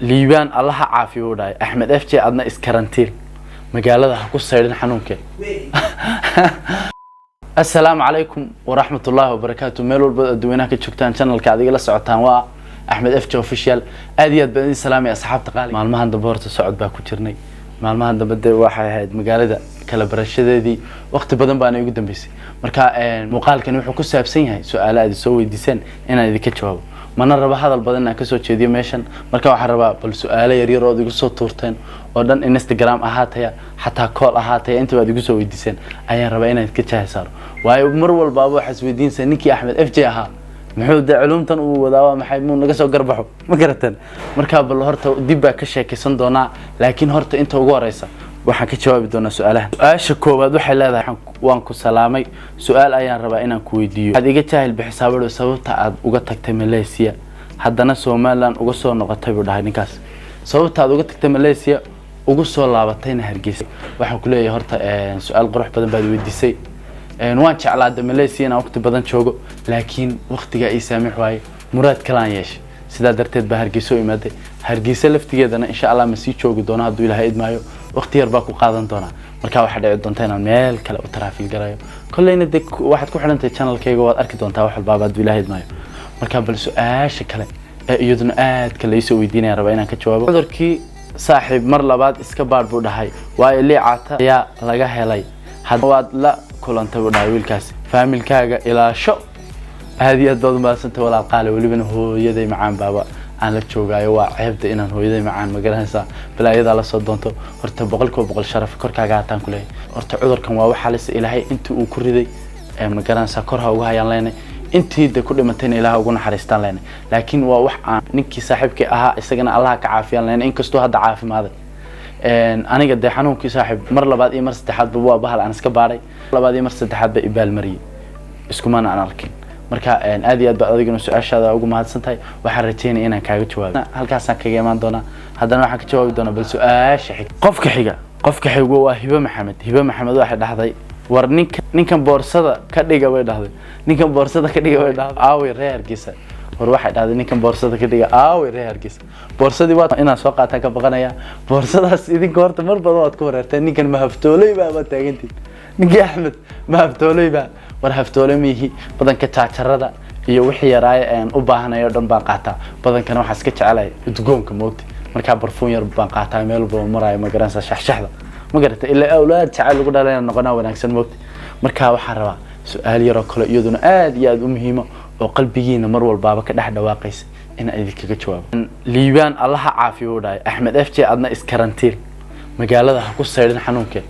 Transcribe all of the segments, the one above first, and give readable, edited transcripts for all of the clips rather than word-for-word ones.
Liibaan Allaha caafiyo u dhahay. Axmed F J, adna iskarantiil, magaalada ha ku saydhin xanuunkee. Assalaamu calaykum waraxmat ullaahi wabarakaatu. Meel walba adduweynaha ka joogtaan, channelka adiga la socotaan waa Axmed F J Official. Aad iyo aad baan idin salaamay, asxaabta qaali. Maalmahan dambe horta socod baa ku jirnay. Maalmahan dambe dee waxay ahayd magaalada kala barashadeedii, waqti badan baana igu dambeysay. Marka muuqaalkani wuxuu ku saabsan yahay su-aalo aad soo weydiiseen inaan idinka jawaabo. Mana rabo hadal badan inaan kasoo jeediyo meeshan. Marka waxaan rabaa bal su-aalo yaryar ood igu soo tuurteen oo dhan, Instagram ahaataya, xataa call ahaataya, intaba aad igu soo weydiiseen ayaan rabaa inaan idinka jahi saaro. Waayo mar walbaaba waxaa isweydiinaysaa, ninkii Axmed F J ahaa muxuu dee culumtan uu wadaa, waa maxay, muu naga soo garbaxo? Ma garateen? Marka bal horta dib baa ka sheekaysan doonaa, laakiin horta inta ugu horeysa waxaan ka jawaabi doonaa su-aalaha. Su-aasha koowaad waxay leedahay: waan ku salaamay, su-aal ayaan rabaa inaan ku weydiiyo. Waxaad iga jaahil bixisaa sababta aad uga tagtay Malaysia, haddana Somaliland uga soo noqotay, buu dhahay ninkaas. Sababta aad uga tagtay Malaysia, ugu soo laabatayna Hargeysa. Waxaan ku leeyahay horta su-aal qurux badan baad weydiisay. Waan jeclaa de Malaysia inaan waqti badan joogo, laakiin waqtigaa ii saamix waaye, muraad kalaan yeeshay. Sidaa darteed baa Hargeysa u imaaday. Hargeysa laftigeedana insha Allah ma sii joogi doono hadduu Ilaahay idmaayo, waqti yar baa ku qaadan doonaa. Marka waxaa dhici doonta inaan meel kale u travel garayo. Kolleyna de waxaad ku xidhantahay channelkayga, waad arki doontaa wax walbaaba hadduu Ilaahay idmaayo. Marka bal su-aasha kale ee iyaduna aadka laysoo weydiinaya rabaa inaan ka jawaabo. Cudurkii saaxiib mar labaad iska baadh, buu dhahay, waayo liicata ayaa laga helay. Hadda waad la kulantay, buu dhahay wiilkaasi. Faamilkaaga ilaasho. Aad iyo aad baad umahadsantahay, walaal qaale. Welibana hooyaday macaan baaba aan la joogaayo. Waa ceebta inaan hooyaday macaan, ma garanaysaa, balaayadaa lasoo doonto. Horta 100% sharaf korkaaga hataan ku leeyahay. Horta cudurkan waa wax halis. Ilaahay intii uu ku riday, ma garanaysaa, kor ha uga hayaan leenay. Intii de ku dhimatayna Ilaah ugu naxariistaan leenay. Laakiin waa wax aan ninkii saaxiibkii ahaa, isagana Allaha ka caafiyaan leenay, inkastoo hadda caafimaaday. Aniga dee xanuunkii, saaxiib, mar labaad iyo mar saddexaadba waa bahal aan iska baadhay. Labaad iyo mar saddexaad ba ibaalmariyey, iskumana aan arkin. Marka aad iyo aad baad adiguna su-aashaada ugu mahadsan tahay. Waxaan rajeynaya inaan kaaga jawaabo. Halkaasaan kaga imaan doonaa. Haddana waxaan ka jawaabi doonaa bal su-aasha xig. Qofka xiga, qofka xiga waa Hibe Maxamed. Hibe Maxamed waxay dhahday: war ninka, ninkan boorsada ka dhiga, bay dhahday. Ninkan boorsada ka dhiga, bay dhahday. Aaway reer Hargeysa? War waxay dhahday: ninkan boorsada ka dhiga, aaway reer Hargeysa? Boorsadii waa inaan soo qaataan ka baqanaya boorsadaas. Idinka horta mar badan waad ku wareerteen. Ninkan ma haftooley baa baad taagantiin? Ninkii Axmed ma haftooley baa? War haftoole miihi. Badanka jaajarada iyo wixii yaraaye aan u baahanayo dhan baan qaataa. Badankana waxaa iska jecelay udgoonka, moogta. Markaa barfuun yar baan qaataa meel walba maraayo, ma garanaysaa, shaxshaxda, ma garata? Ilaa awlaad jacayl lagu dhalayna noqonaa wanaagsan, moogta. Marka waxaan rabaa su-aal yaroo kale, iyaduna aad iyo aad u muhiima oo qalbigiina mar walbaaba ka dhex dhawaaqaysa, inaan idinkaga jawaabo. Liibaan Allaha caafiyo u dhahay. Axmed F J, adna iskarantiil, magaalada ha ku saydhin xanuunkee.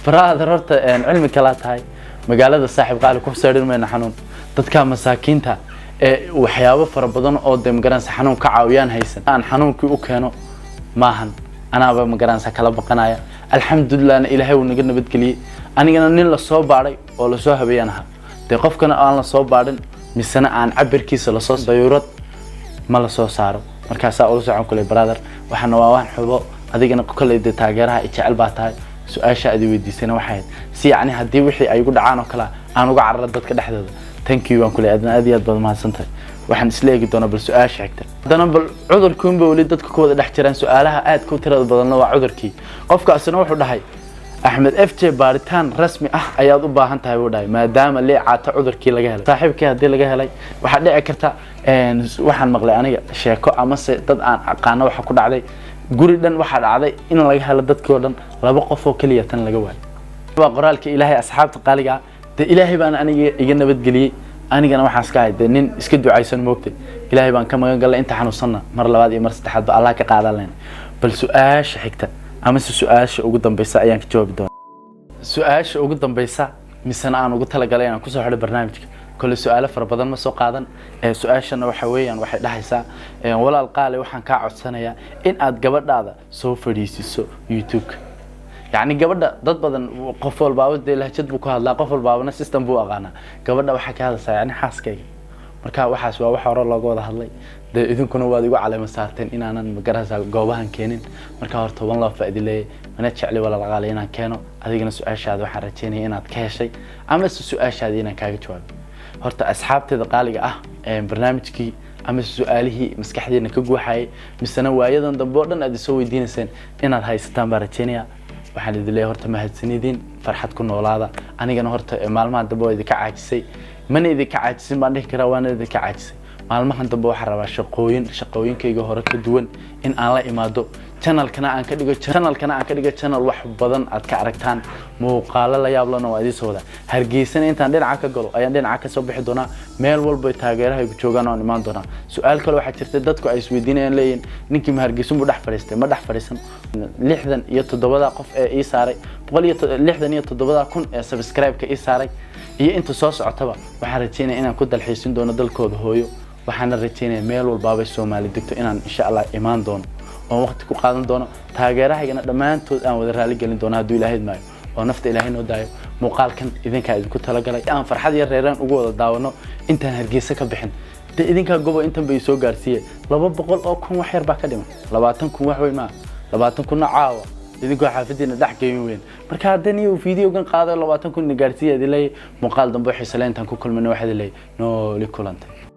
Brother, horta cilmi kalaa tahay. Magaalada, saaxiib qaali, ku saydhin mayna xanuun. Dadka masaakiinta ee waxyaabo fara badan oo de magaranaysa xanuun ka caawiyaan haysan aan xanuunkii u keeno maahan. Anaaba magaranaysa kala baqanaya. Alxamdulilahna Ilaahay wuu naga nabadgeliyey. Anigana nin lasoo baadhay oo lasoo habeeyaan ahaa. Dee qofkana aan lasoo baadhin, misena aan cabirkiisa lasoo dayuurad ma lasoo saaro. Markaasaa ula socon kule, brother. Waxaana waa waan xubo adigana kolley dee taageeraha i jecel baa tahay. Su-aasha aad i weydiisayna waxay ahayd si yacni haddii wixii ay igu dhacaan oo kale aan uga cararo dadka dhexdooda. Thank you baan kuley. Adna aad iyo aad baad mahadsan tahay. Waxaan isla eegi doonaa bal su-aasha xigta. Haddana bal cudurkuunba weli dadka ku wada dhex jiraan. Su-aalaha aadka u tirada badanna waa cudurkii. Qofkaasina wuxuu dhahay: Axmed F J, baaritaan rasmi ah ayaad u baahan tahay, buu dhahay, maadaama liicaata cudurkii laga helay. Saaxiibkii haddii laga helay, waxaa dhici karta waxaan maqlay aniga sheeko amase dad aan aqaano waxa ku dhacday, guri dhan waxaa dhacday in laga helo dadkii oo dhan, laba qof oo keliya tan laga waayo. Waa qoraalka Ilaahay, asxaabta qaaliga ah. Dee Ilaahay baan aniga iga nabadgeliyey. Anigana waxaan iska ahay dee nin iska ducaysan, moogtay. Ilaahay baan ka magan galay. Inta xanuunsanna mar labaad iyo mar saddexaad ba Allah ka qaadan lehna. Bal su-aasha xigta amase su-aasha ugu dambeysa ayaan ka jawaabi doonaa. Su-aasha ugu dambeysa, misena aan ugu talagalay inaan kusoo xidho barnaamijka, kole su-aalo fara badan ma soo qaadan. Su-aashana waxa weeyaan, waxay dhahaysaa: walaal qaali, waxaan kaa codsanayaa in aad gabadhaada soo fadhiisiso YouTube-ka. Yacni gabadha, dad badan, qof walbaaba dee lahjad buu ku hadlaa, qof walbaabana system buu aqaanaa. Gabadha waxaa ka hadlaysaa yacni xaaskayga. Marka waxaas waa wax hore looga wada hadlay. Dee idinkuna waad igu caleema saarteen inaanan, magaraysaa, goobahan keenin. Marka horta one love baa idin leeyahay. Mana jecli, walaal qaali, inaan keeno. Adigana su-aashaada waxaan rajeynaya inaad ka heshay ama se su-aashaada inaan kaaga jawaabo. Horta asxaabteeda qaaliga ah, barnaamijkii Ama su-aalihii maskaxdiina ka guuxayay, misena waayadan dambe oo dhan aad isoo weydiinayseen inaad haysataan baan rajeynaya. Waxaan idin leeyahay horta mahadsanidin, farxad ku noolaada. Anigana horta maalmahan dambe waa idinka caajisay, mana idinka caajisin baan dhihi karaa, waana idinka caajisay. Maalmahan dambe waxaan rabaa shaqooyin shaqooyinkayga hore ka duwan in aan la imaado, channelkana aan ka dhigo channel wax badan aad ka aragtaan, muuqaalo la yaab lana waa idiin soo wadaa. Hargeysana intaan dhinaca ka galo ayaan dhinaca ka soo bixi doonaa. Meel walba taageerahaygu joogaan waan imaan doonaa. Su-aal kale waxaa jirta dadku ay isweydiinayaan, leeyihin: "Ninkii ma Hargeysun buu dhex fadhiistay?" Ma dhex fadhiisan. 67-da qof ee ii saaray, 167,000 ee subscribe-ka ii saaray iyo inta soo socotaba, waxaan rajeynaya inaan ku dalxiisin doono dalkooda hooyo. Waxaana rajeynaya meel walbaabay Soomaali degto inaan insha Allah imaan doono oon waqti ku qaadan doono, taageerahaygana dhammaantood aan wada raali gelin doono hadduu Ilaahay maayo oo nafta Ilaahay noo daayo. Muuqaalkan idinkaa idinku talagalay aan farxad iyo reeraan ugu wada daawano intaan Hargeysa ka bixin. De idinkaa gobo intan bay soo gaarsiiye. 200,000 wax yar baa ka dhiman. 20,000 wax weyn maa, 20,000-na caawa idinkoo xaafadiina dhex geemin weyn. Marka haddana iyo videogan qaado, 20,000 na gaarsiiya idin leeyahay. Muuqaal dambe xiise leh intaan ku kulmayna, waxaa idin leeyahay nooli kulantay.